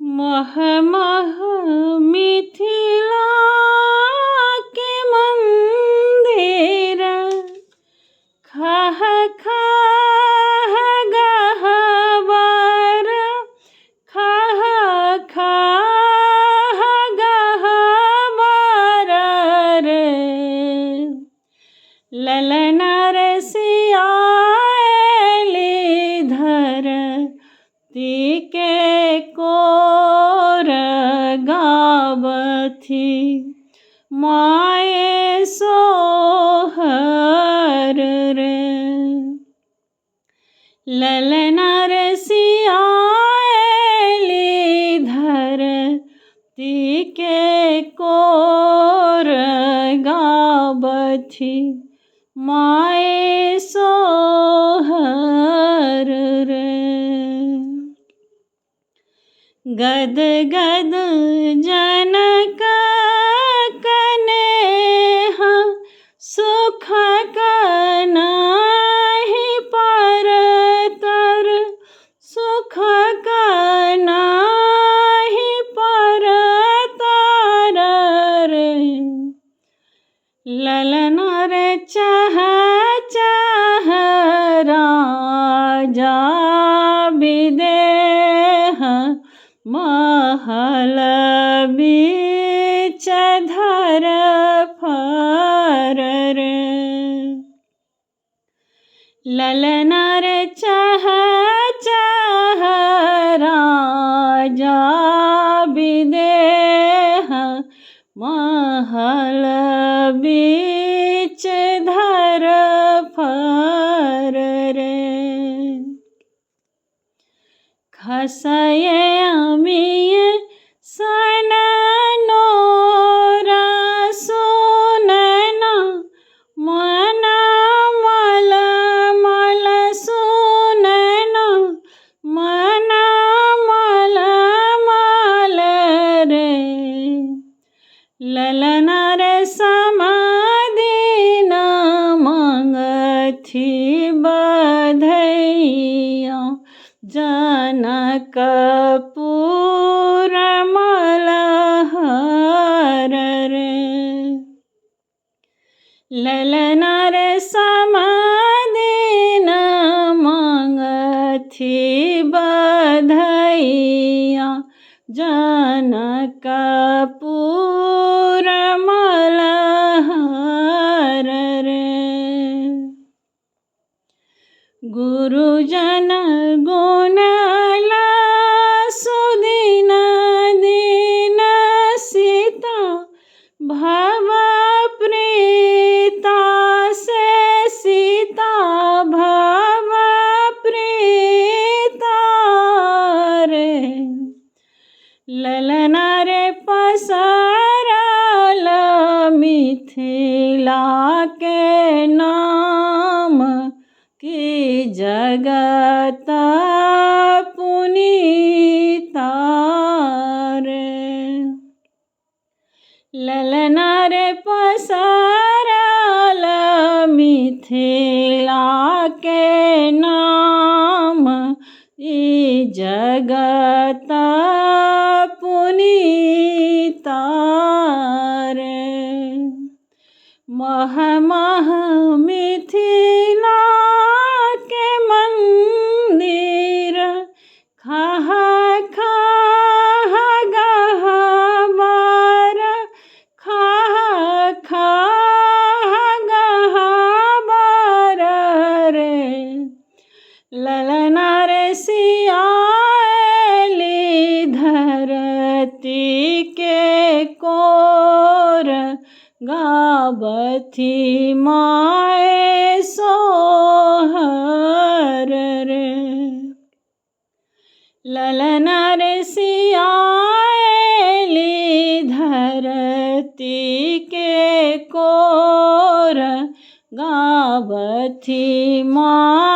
मह मह मिथिला के मंदिर, खह खह गहबर, खह खह गहबर रे। ललन रसिया धरती के कोर गावथी माए सोहर रे। ललन रसिया धरती के कोर गावथी माए सोहर रे। गद गद जनक कनेह सुख कनाहि परतर, सुख कनाहि परतर रे। ललन रे चह चह राजा विदेह महल बीच धर फर रे। ललन रे चह चह राजा विदेह महल बीच धर फर रे। खसय अमिय सन नोरा सुनना मन मल मल, सुनना मन मल मल रे। ललन रे समाधिन मंगथी बधैया जनकपुर मलहर रे। ललन रे समाधिन मंगथी बधैया जनकपुर मलहर रे। गुरुजन गुण सुदिन दीन सीता भव प्रीता से, सीता भव प्रीता रे। ललन रे पसरल मिथिला के नाम की जगत पुनीता रे। ललन रे पसरल मिथिला के नाम ई जगत पुनीता रे। मह मह मिथिला के मंदिर, खह खह गहबर, खह खह गहबर रे। ललन रे सियाली धरती के कोर गावथी माए सोहर रे। ललन रे सियाली धरती के कोर गावथी माए